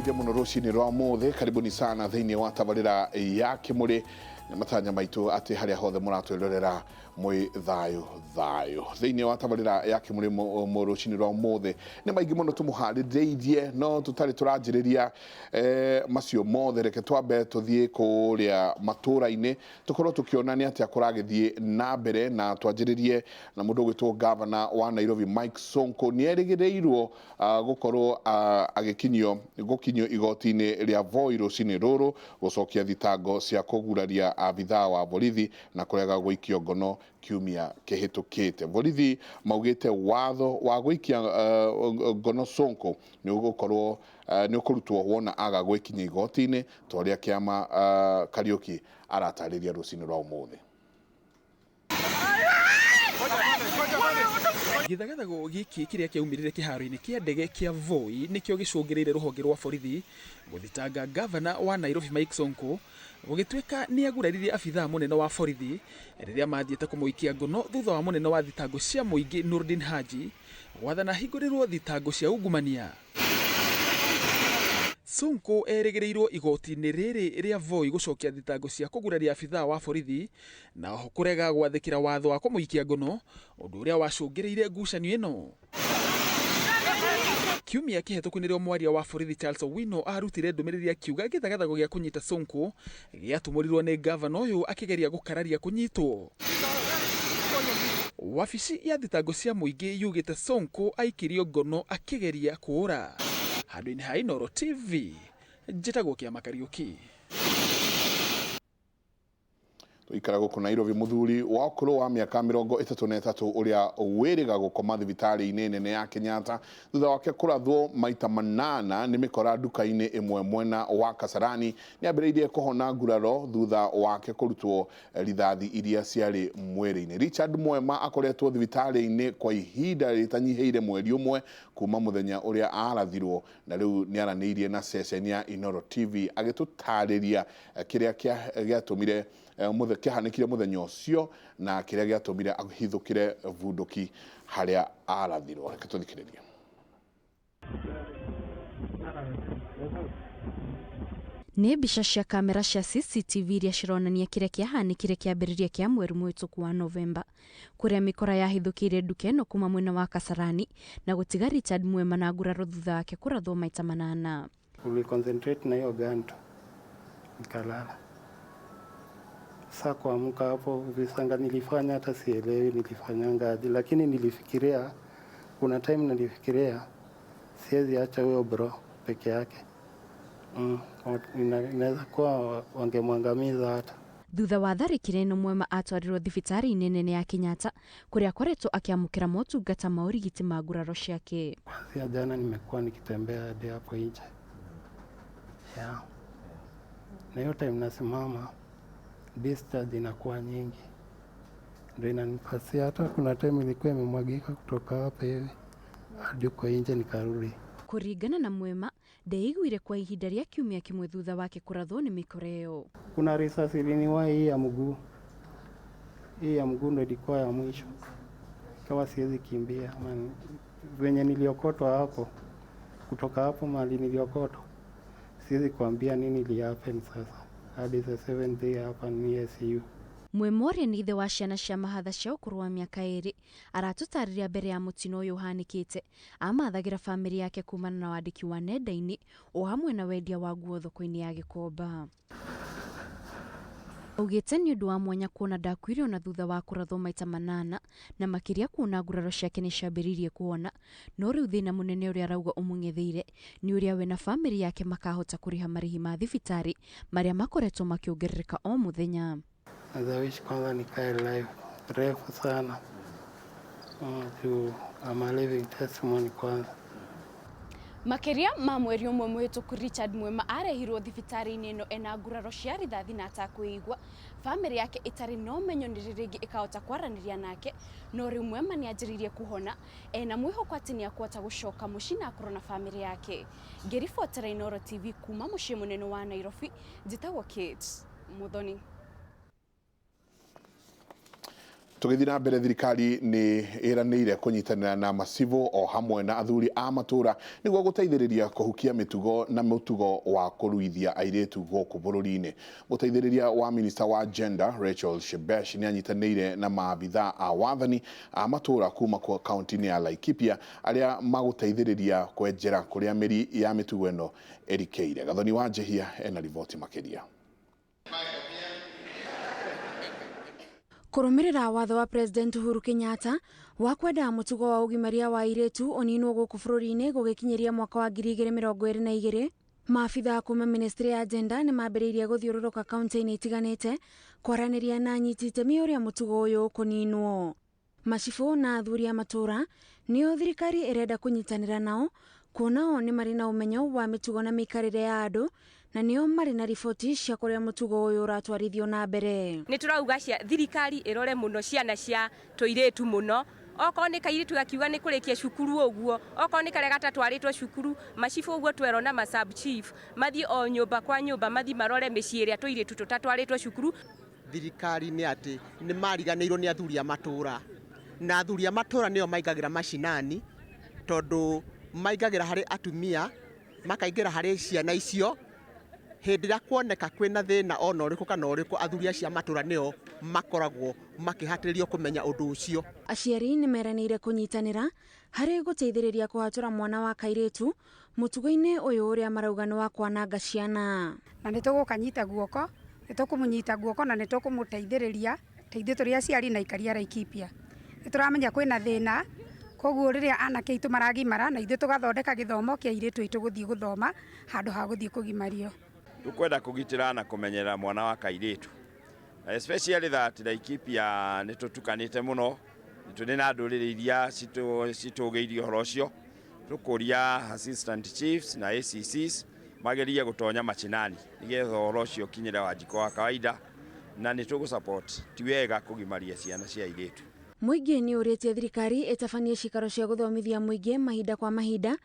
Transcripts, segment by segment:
Ndĩmũgeithie mũno rũcinĩ rwa mũthĩ. Karibuni sana thĩinĩ wa tabarĩra ya Kĩmũrĩ. Nĩ matanya maitũ atĩ harĩa hothe mũratwĩrorera mwĩ thayũ thayũ. Thĩinĩ wa tabarĩra ya Kĩmũrĩ rũcinĩ rwa ũmũthĩ nĩ maingĩ mũno tũmũharĩrĩirie, no tũtarĩ tũranjĩrĩria macio mothe, reke twambe tũthiĩ kũrĩa matũra-inĩ tũkorwo tũkĩona nĩ atĩa kũragĩthiĩ na mbere, na twanjĩrĩrie na mũndũ ũgwĩtwo gavana wa Nairobi Mike Sonko. Nĩ erĩgĩrĩirwo gũkorwo agĩkinyio gũkinyio igoti-inĩ rĩa Voi rũcinĩ rũrũ gũcokia thitango cia kũguraria abithaa wa borithi na kũrega gũikio ngono kiumia kĩhĩtũkĩte. Borithi maugĩte watho wa gũikia ngono Sonko nĩ ũgũkorwo nĩ ũkũrutwo wona aga gwĩkinyia igoti-inĩ, ta ũrĩa Kĩama Kariũki aratarĩria rũcinĩ rwa ũmũthĩ. Gĩthagathago gĩkĩ kĩrĩa kĩaumĩrire kĩharo-inĩ kĩa ndege kĩa Voi nĩkĩo gĩcũngĩrĩire rũhonge rwa borithi gũthitanga ngavana wa Nairobi Mike Sonko gũgĩtuĩka nĩ aguraririe abithaa mũnene wa borithi rĩrĩa mathiĩte kũmũikia ngono thutha wa mũnene wa thitango cia mũingĩ Nurdin Haji gwathana ahingũrĩrwo thitango cia ungumania. Sonko erĩgĩrĩirwo igoti-inĩ rĩrĩ rĩa Voi gũcokia thitango cia kũguraria abithaa wa borithi na oho kũrega gwathĩkĩra watho wa kũmũikia ngono, ũndũ ũrĩa wacũngĩrĩire ngucanio ĩno. Kiumia kĩhetũku nĩrĩo mwaria wa borithi Charles Owino arutire ndũmĩrĩri akiuga gĩthagathago gĩa kũnyita Sonko gĩatumũrirwo nĩ ngavana ũyũ akĩgeria gũkararia kũnyitwo. Wabici ya thitango cia mũingĩ yugĩte Sonko aikirio ngono akĩgeria kũũra. Handũ-inĩ ha Inooro TV, njĩtagwo Kĩama Kariũki. Tũikara gũkũ Nairobi, mũthuri wa ũkũrũ wa mĩaka 33 ũrĩa wĩrĩga gũkoma thibitarĩ-inĩ nene ya Kenyatta thutha wake kũrathwo maita manana nĩ mĩkora nduka-inĩ ĩmwe mwena wa Kasarani nĩ ambĩrĩirie kũhona nguraro thutha wake kũrutwo rithathi iria ciarĩ mwĩrĩ-inĩ. Richard Mwema akoretwo thibitarĩ-inĩ kwa ihinda rĩtanyihĩire mweri ũmwe kuma mũthenya ũrĩa arathirwo, na rĩu nĩ aranĩirie na ceceni ya Inooro TV agĩtũtarĩria kĩrĩa gĩatũmire kĩahanĩkire mũthenya ũcio na kĩrĩa gĩatũmire ahithũkĩre bunduki harĩa arathirwo. Reke tũthikĩrĩrie. Nĩ mbica cia kamera cia CCTV iria cironania kĩrĩa kĩahanĩkire kĩambĩrĩria kĩa mweri mũhĩtũku wa Novemba, kũrĩa mĩkora yahithũkĩire nduka ĩno kuma mwena wa Kasarani na gũtiga Richard Mwema na nguraro thutha wake kũrathwo maita manana. Niliconcentrate na hiyo gun tu nikalala. Saa kuamka hapo visanga nilifanya hata sielewi nilifanyanga aje, lakini nilifikiria, kuna time nilifikiria siwezi acha huyo bro peke yake. Inaweza kuwa wangemwangamiza hata. Thutha wa tharĩkĩra ĩno Mwema atwarirwo thibitarĩ-inĩ nene ya Kenyatta kũrĩa akoretwo akĩamũkĩra motungata ma ũrigiti ma nguraro ciake. Kuanzia jana nimekuwa nikitembea hadi hapo nje. Yeah. Na hiyo time nasimama discharge inakuwa nyingi, ndio inanipasia. Hata kuna time ilikuwa imemwagika kutoka hapa hivi hadi huko nje nikarudi. Kũringana na Mwema, ndeiguire kwa ihinda rĩa kiumia kĩmwe thutha wake kũrathwo nĩ mĩkora ĩyo. Kuna risasi iliniwahi hii ya mguu, hii ya mguu ndio ilikuwa ya mwisho, kama siwezi kimbia man, venye niliokotwa hapo, kutoka hapo mahali niliokotwa siwezi kuambia nini ili happen sasa hadi the 7th day hapa ni ICU. Mwema ũrĩa nĩ ithe wa ciana cia mahatha cia ũkũrũ wa mĩaka 2 aratũtarĩria mbere ya mũtino ũyũ ũhanĩkĩte amathagĩra bamĩrĩ yake kumana na wandĩki wa nenda-inĩ o hamwe na wendia wa nguo thoko-inĩ ya Gĩkomba. Augĩte nĩ ũndũ wa mwanya kuona ndakuire ona thutha wa kũrathwo maita manana na makĩria kuona nguraro ciake nĩ ciambĩrĩirie kuona, no rĩu thĩna mũnene ũrĩa arauga ũmũng'etheire nĩ ũrĩa we na bamĩrĩ yake makahota kũrĩha marĩhi ma thibitarĩ marĩa makoretwo makĩongerereka o mũthenya. Naweza wish kwanza nikae life refu sana. Juu I'm a living testimony kwanza. Makĩria ma mweri ũmwe mũhĩtũku Richard Mwema arehirwo thibitarĩ-inĩ ĩno ena nguraro cia rithathi na atakwĩigua. Bamĩrĩ yake ĩtarĩ na ũmenyo nĩ rĩngĩ ĩkahota kwaranĩria nake, no rĩu Mwema nĩ anjĩrĩirie kũhona ena mwĩhoko atĩ nĩ akũhota gũcoka mũciĩ na akorwo na bamĩrĩ yake. Ngĩribotera Inooro TV kuma mũciĩ mũnene wa Nairobi, njĩtagwo Kate Muthoni. Tũgĩthiĩ na mbere, thirikari nĩ ĩranĩire kũnyitanĩra na macibũ o hamwe na athuri a matũra nĩguo gũteithĩrĩria kũhukia mĩtugo na mũtugo wa kũruithia airĩtu gũkũ bũrũri-inĩ. Mũteithĩrĩria wa minista wa gender Rachel Shebesh nĩ anyitanĩire na maabithaa a wathani a matũra kuma kwa kaunti-inĩ ya Laikipia arĩa magũteithĩrĩria kwenjera kũrĩa mĩri ya mĩtugo ĩno ĩrikĩire. Gathoni wa Njehia ena riboti makĩria. Kũrũmĩrĩra watho wa President Uhuru Kenyatta wa kwenda mũtugo wa ũgimaria wa airĩtu ũninwo gũkũ bũrũri-inĩ gũgĩkinyĩria mwaka wa 2022, maabithaa kuma ministry ya gender nĩ mambĩrĩirie gũthiũrũrũka kaunti-inĩ itiganĩte kwaranĩria na anyiti itemi ũrĩa mũtugo ũyũ ũkũninwo. Macibũ na athuri a matũra nĩo thirikari ĩrenda kũnyitanĩra nao, kuona o nĩ marĩ na ũmenyo wa mĩtugo na mĩikarĩre ya andũ, na nĩo marĩ na riboti cia kũrĩa mũtugo ũyũ ũratwarithio na mbere. Nĩ tũrauga cia thirikari ĩrore mũno ciana cia tũirĩtu mũno, okorwo nĩ kairĩtu gakiuga nĩ kũrĩkia cukuru ũguo, okorwo nĩ karĩa gatatwarĩtwo cukuru, macibũ ũguo twerwo na ma sub chief mathiĩ o nyũmba kwa nyũmba, mathiĩ marore mĩciĩ ĩrĩa tũirĩtu tũtatwarĩtwo cukuru. Thirikari nĩ atĩ nĩ mariganĩirwo nĩ athuri a matũra, na athuri a matũra nĩo maingagĩra macinani, tondũ maingagĩra harĩ atumia, makaingĩra harĩ ciana icio. Hĩndĩ ĩrĩa kuoneka kwĩna thĩna ona ũrĩkũ kana ũrĩkũ, athuri acio a matũra nĩo makoragwo makĩhatĩrĩrio kũmenya ũndũ ũcio. Aciari nĩ meranĩire kũnyitanĩra harĩ gũteithĩrĩria kũhatũra mwana wa kairĩtu mũtugo-inĩ ũyũ ũrĩa marauga nĩ wa kwananga ciana. Na nĩ tũgũkanyita guoko, nĩ tũkũmũnyita guoko na nĩ tũkũmũteithĩrĩria ta ithuĩ tũrĩ aciari na aikari a Laikipia. Nĩ tũramenya kwĩna thĩna, koguo rĩrĩa anake aitũ maragimara na ithuĩ tũgathondeka gĩthomo kĩa airĩtu aitũ gũthiĩ gũthoma handũ ha gũthiĩ kũgimario. Tukwenda kũgitĩra na kũmenyerera mwana wa kairĩtu, especially that Laikipia nĩ tũtukanĩte mũno, tũrĩ na ndũrĩrĩ iria citũgĩirie ũhoro ũcio. Tũkũria assistant chiefs na ACCs magerie gũtonya machinani nĩgetha ũhoro ũcio ũkinyĩre Wanjikũ wa kawaida, na nĩ tũgũ support. Ti wega kũgimaria ciana cia airĩtu. Mũingĩ nĩ ũrĩtie thirikari ĩtabanie cikaro cia gũthomithia mũingĩ mahinda kwa mahinda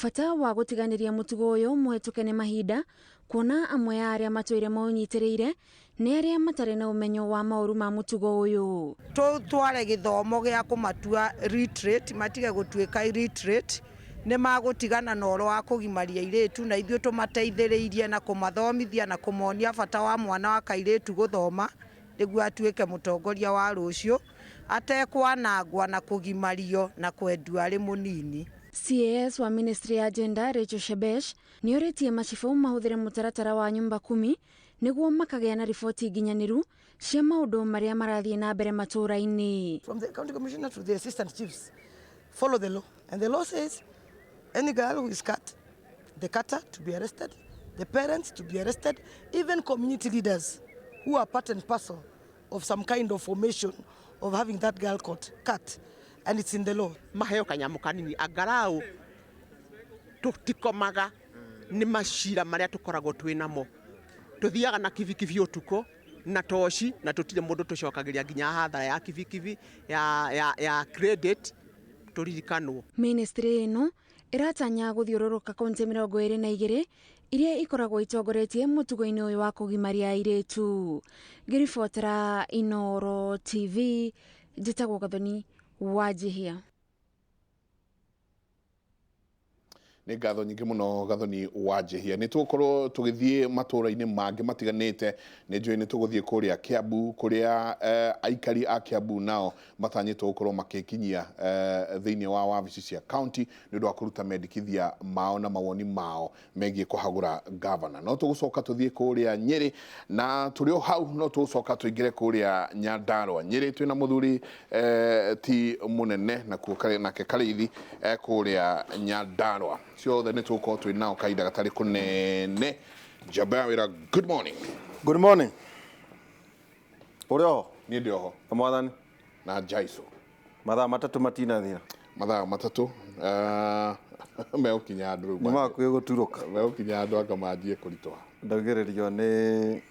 bata wa gũtiganĩria mũtugo ũyũ mũhetũke nĩ mahinda, kuona amwe a arĩa matũire maũnyitĩrĩire nĩ arĩa matarĩ na ũmenyo wa maũru ma mũtugo ũyũ. Tũtware gĩthomo gĩa kũmatua literate, matige gũtuĩka illiterate, nĩ magũtigana na ũhoro wa kũgimaria airĩtu, na ithuĩ tũmateithĩrĩirie na kũmathomithia na kũmonia bata wa mwana wa kairĩtu gũthoma nĩguo atuĩke mũtongoria wa rũciũ, atekwanangwa na kũgimario na kwendio arĩ mũnini. CAS wa Ministry ya Gender Rachel Shebesh nĩ ũrĩtie macibũ mahũthĩre mũtaratara wa nyumba kumi nĩguo makagĩa na riboti nginyanĩru cia maũndũ marĩa marathiĩ na mbere matũra-inĩ. From the county commissioner to the assistant chiefs, follow the law. And the law says any girl who is cut, the cutter to be arrested, the parents to be arrested, even community leaders who are part and parcel of some kind of formation of having that girl cut, and it's in the law. Maheo kanyamu kanini angarau tutikomaga ni macira maria tukoragwo twinamo, tuthiaga na kibikibi utuko na toci na tutire mundu tucokagiria nginya hathara ya kibikibi ya credit turirikanwo. Ministry ino ĩratanya gũthiũrũrũka kaunti 22 iria ikoragwo itongoretie mũtugo-inĩ ũyũ wa kũgimaria airĩtu. Ngĩribotera Inooro TV, njĩtagwo Gathoni wa Njihia. Nĩ ngatho nyingĩ mũno Gathoni wa Njihia. Nĩ tũgũkorwo tũgĩthiĩ matũra-inĩ mangĩ matiganĩte, nĩ njũĩ nĩ tũgũthiĩ kũrĩa Kiambu kũrĩa aikari a Kiambu nao matanyĩtwo gũkorwo makĩkinyia thĩinĩ wa wabici cia county nĩ ũndũ wa kũruta mendekithia mao na mawoni mao megiĩ kũhagũra gavana. No tũgũcoka tũthiĩ kũrĩa Nyĩrĩ, na tũrĩ o hau no tũgũcoka tũingĩre kũrĩa Nyandarua. Nyĩrĩ twĩna mũthuri ti mũnene nakuo nake Karĩithi kũrĩa Nyandarua. Ciothe nĩ tũgũkorwo twĩ nao kahinda gatarĩ kũnene. Njamba ya wĩra, good morning. Good morning. Ũrĩ oho? Niĩ ndĩ oho. Mwathani. Na Jaiso. Mathaa matatũ matinathira. Mathaa matatũ megũkinya andũ rĩu. Nĩ makuhĩ gũturũka. Megũkinya andũ anga manjie kũritũha. Ndaugĩrĩrio nĩ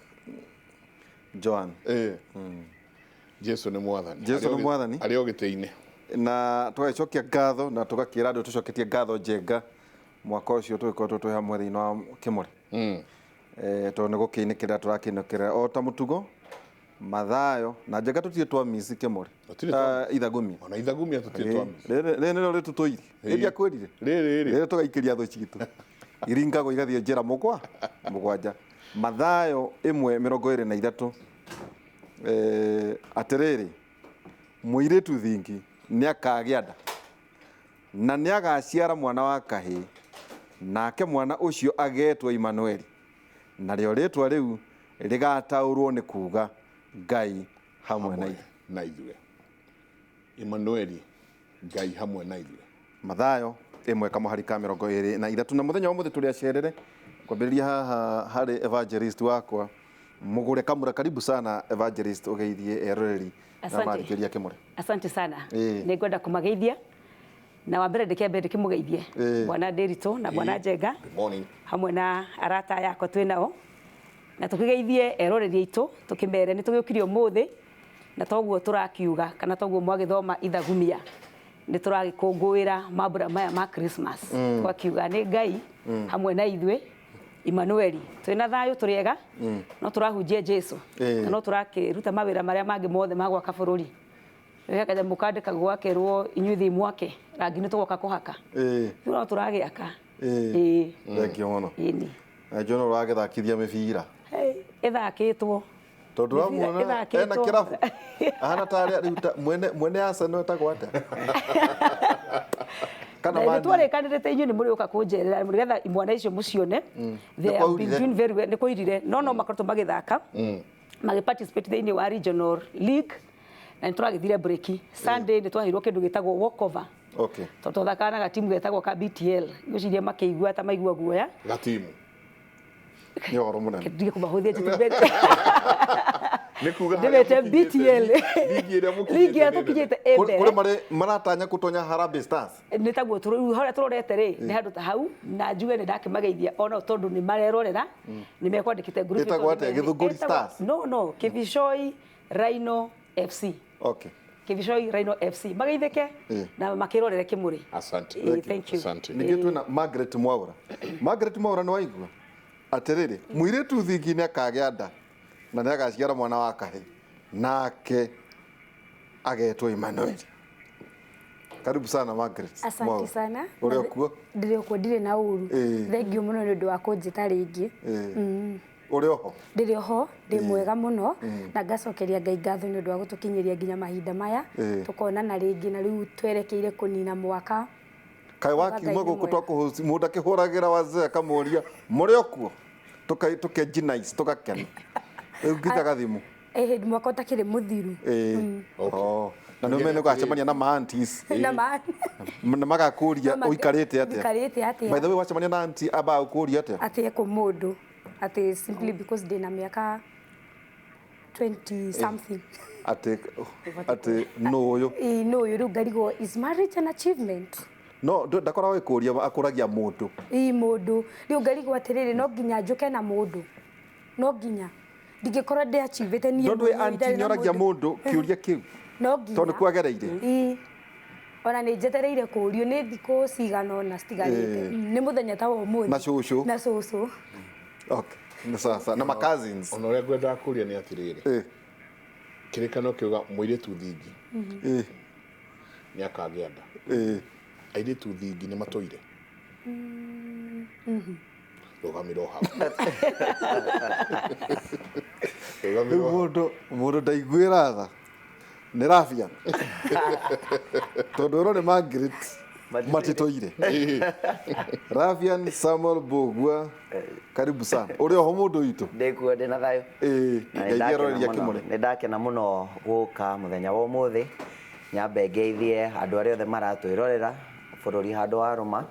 Joan. Jesu nĩ mwathani. Jesu nĩ mwathani. Arĩ o gĩtĩ-inĩ. Na tũgagĩcokia ngatho na tũgakĩra andũ tũcoketie ngatho njenga mwaka ũcio tũgĩkoretwo twĩ hamwe thĩinĩ wa Kĩmũrĩ. Tondũ nĩ gũkĩinĩkĩrĩra tũrakĩinĩkĩrĩra o ta mũtugo. Mathayo na njenga tũtirĩ twa miss kĩmũrĩ. Tũtirĩ twa Ithagumia. Ona ithagumia tũtirĩ twa miss. Rĩrĩ nĩrĩo rĩtũtũire. Rĩrĩa kwĩrire. Rĩrĩ rĩrĩ tũgaikĩria thũ citũ. Iringagwo igathiĩ njĩra mũgwanja. Mathayo 1:23. Atĩrĩrĩ, mũirĩtu thingi nĩakagĩa nda na nĩagaciara mwana wa kahĩĩ, nake mwana ũcio agetwo Imanueli, narĩo rĩtwa rĩu rĩgataũrwo nĩ kuga Ngai hamwe na ithuĩ. Na ithuĩ. Imanueli, Ngai hamwe na ithuĩ. Mathayo 1:23. Na mũthenya wa mũthĩ tũrĩ acerere kwambĩrĩria haha harĩ evangelist wakwa Mugure Kamura. Karibu sana evangelist, ũgeithie eroreri na Asante. marikĩria kĩmũrĩ. Asante sana. Ĩĩ. Nĩ ngwenda kũmageithia na wa mbere ndĩkĩambe ndĩkĩmũgeithie bwana Ndĩritũ na bwana Njenga. Good morning. Hamwe na arata yakwa twĩ nao, na tũkĩgeithie eroreri aitũ tũkĩmere nĩ tũgĩũkire ũmũthĩ, na toguo tũrakiuga kana toguo mwagĩthoma ithagumia nĩ tũragĩkũngũĩra mambura maya ma Christmas. Tũgakiuga nĩ Ngai hamwe na ithuĩ, Emmanueli, twĩna thayũ, tũrĩ ega, no tũrahunjia Jesu na no tũrakĩruta mawĩra marĩa mangĩ mothe ma gwaka bũrũri. He kanyamũ kandĩkagwo gakerwo inyuĩ thiĩ mwake rangi nĩ tũgoka kũhaka. Rĩu no tũragĩaka. Ĩĩ. Thank you mũno. Ĩni. Na John ũragĩthakithia mĩbira. Hey, ĩthakĩtwo. Tondũ Mĩbira ũramuona ĩthakĩtwo. ena kĩrabu ahana tarĩa rĩu ta mwene Arsenal etagwo atĩa? Kana Na Man U? twarĩkanĩrĩte inyuĩ nĩ mũrĩũka kũnjerera nĩgetha imwana icio mũcione. They Nĩ have been kwaurire. doing very well. Nĩ kwaurire no makoretwo magĩthaka, magĩ participate thĩinĩ wa regional league, na nĩ tũragĩthire break Sunday nĩ twaheirwo kĩndũ gĩtagwo walkover. Tondũ twathakaga na gatimu getagwo ka BTL, ngwĩciria makĩigua ta maigua guoya. Gatimu. Nĩ ũhoro mũnene. Ndige kũmahũthia njĩtĩ. Nĩ kuga Ndĩmete BTL. Ligi ĩrĩa mũkinyĩte Ligi ĩrĩa nĩ nene. tũkinyĩte ĩ mbere. Kũrĩ marĩ maratanya gũtonya Harambee Stars. Nĩ taguo rĩu harĩa tũrorete rĩ nĩ handũ ta hau, na njuge nĩ ndakĩmageithia ona tondũ nĩ marerorera, nĩ mekwandĩkĩte group. Ĩtagwo atĩa? Gĩthũngũri Stars? No, Kĩbicoi Rhino FC. Kĩbicoi Rhino FC mageithĩke na makĩrorere kĩmũrĩ. Asante. Ĩĩ, thank you. Asante. Ningĩ twĩna Margaret Mwaura. Margaret Mwaura nĩ waigua atĩrĩrĩ, mũirĩtu thingi nĩ akagĩa nda na nĩ agaciara mwana wa kahĩĩ, nake agetwo Emmanuel. Karibu sana Margaret. Asante Mwaura. sana. Ũrĩ okuo? Ndĩrĩ okuo, ndirĩ na ũru. Thengiũ mũno nĩ ũndũ wa kũnjĩta rĩngĩ. Ũrĩ oho? Ndĩrĩ oho, ndĩ mwega mũno, na ngacokeria Ngai ngatho nĩ ũndũ wa gũtũkinyĩria nginya mahinda maya, tũkonana rĩngĩ, na rĩu twerekeire kũnina mwaka. Kaĩ wakiuma Ngai nĩ gũkũ mwega. twakũhost mũndũ akĩhũragĩra wazee akamũria mũrĩ okuo, tũkenjinais tũgakena rĩu nginya gathimũ. Ĩhĩ, mwaka ũtakĩrĩ mũthiru. Ĩĩ. Oh. Na nĩ ũmenye ũgacemania na ma aunties Na ma na magakũria ũikarĩte atĩa. Ũikarĩte atĩa. By the way, wacemania na auntie amba gũkũria atĩa? Atĩ ekũ mũndũ atĩ simply because ndĩna mĩaka 20 something. Atĩ nũ ũyũ? Ĩĩ, nũ ũyũ? Rĩu ngarigwo, is marriage an achievement? No ndakoragwo ĩkũria, akũragia mũndũ. Ĩĩ, mũndũ. Rĩu ngarigwo atĩrĩrĩ, no nginya njũke na mũndũ, no nginya ndingĩkorwo ndĩ achievĩte niĩ No ndwĩ mwenyewe auntie ndarĩ na nĩoragia mũndũ kĩũria kĩu? No nginya. Tondũ nĩ kwagereire. Ĩĩ, ona nĩ njetereire kũũrio, nĩ thikũ cigana ũna citigarĩte. Nĩ mũthenya ta wa ũmũthĩ. Na cũcũ. Na cũcũ. Okay. Nĩ sawa na ma cousins. Ona ũrĩa ngwendaga kũria nĩ atĩrĩrĩ, kĩrĩkanĩro kĩuga mũirĩtu thingi nĩ akagĩa nda. Airĩtu thingi nĩ matũire? Rũgamĩra o hau. Rĩu mũndũ ndaiguĩra tha nĩ Rabian tondũ ĩro nĩ Margaret matitũire. Rabian Samuel Mbugua, karibu sana. Ũrĩ oho mũndũ witũ? Ndĩkuo, ndĩna thayũ. Na nĩ Ngeithia ndakena roreria mũno. kĩmũrĩ. Nĩ ndakena mũno gũka mũthenya wa ũmũthĩ, nyambe ngeithie andũ arĩa othe maratwĩrorera bũrũri handũ wa rũma,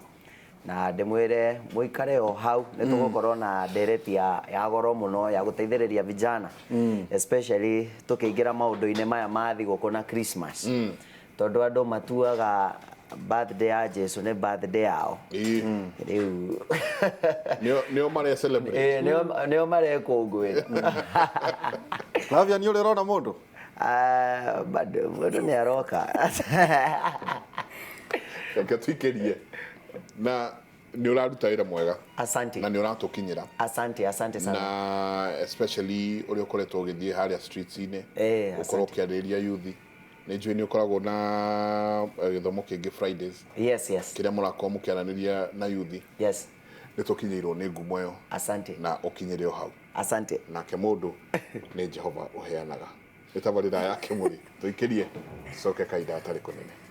na ndĩmwĩre mũikare o hau, nĩ tũgũkorwo na ndereti ya goro mũno ya gũteithĩrĩria vijana, especially tũkĩingĩra maũndũ-inĩ maya ma thigũkũ na Christmas, tondũ andũ matuaga birthday ya Jesu nĩ birthday yao rĩu. Nĩo mare celebrate. Ĩĩ, nĩo marekũngũĩra. Rabian, nĩ ũrĩ ũrona mũndũ? Bado mũndũ nĩ aroka. Reke tũikĩrie na Nĩ ũraruta wĩra mwega. Asante. Na nĩ ũratũkinyĩra. Asante, asante sana. Na especially ũrĩa ũkoretwo ũgĩthiĩ harĩa streets-inĩ, Eh, ũkorwo asante. ũkĩarĩrĩria youth. Nĩ njũĩ nĩ ũkoragwo na gĩthomo kĩngĩ Fridays. Yes. Kĩrĩa mũrakorwo mũkĩaranĩria na youth. Yes. Nĩ tũkinyĩirwo nĩ ngumo ĩyo. Asante. Na ũkinyĩre o hau. Asante. Nake mũndũ nĩ Jehova ũheanaga. Nĩ tabarĩra ya Kĩmũrĩ. Tũikĩrie tũcoke kahinda gatarĩ kũnene.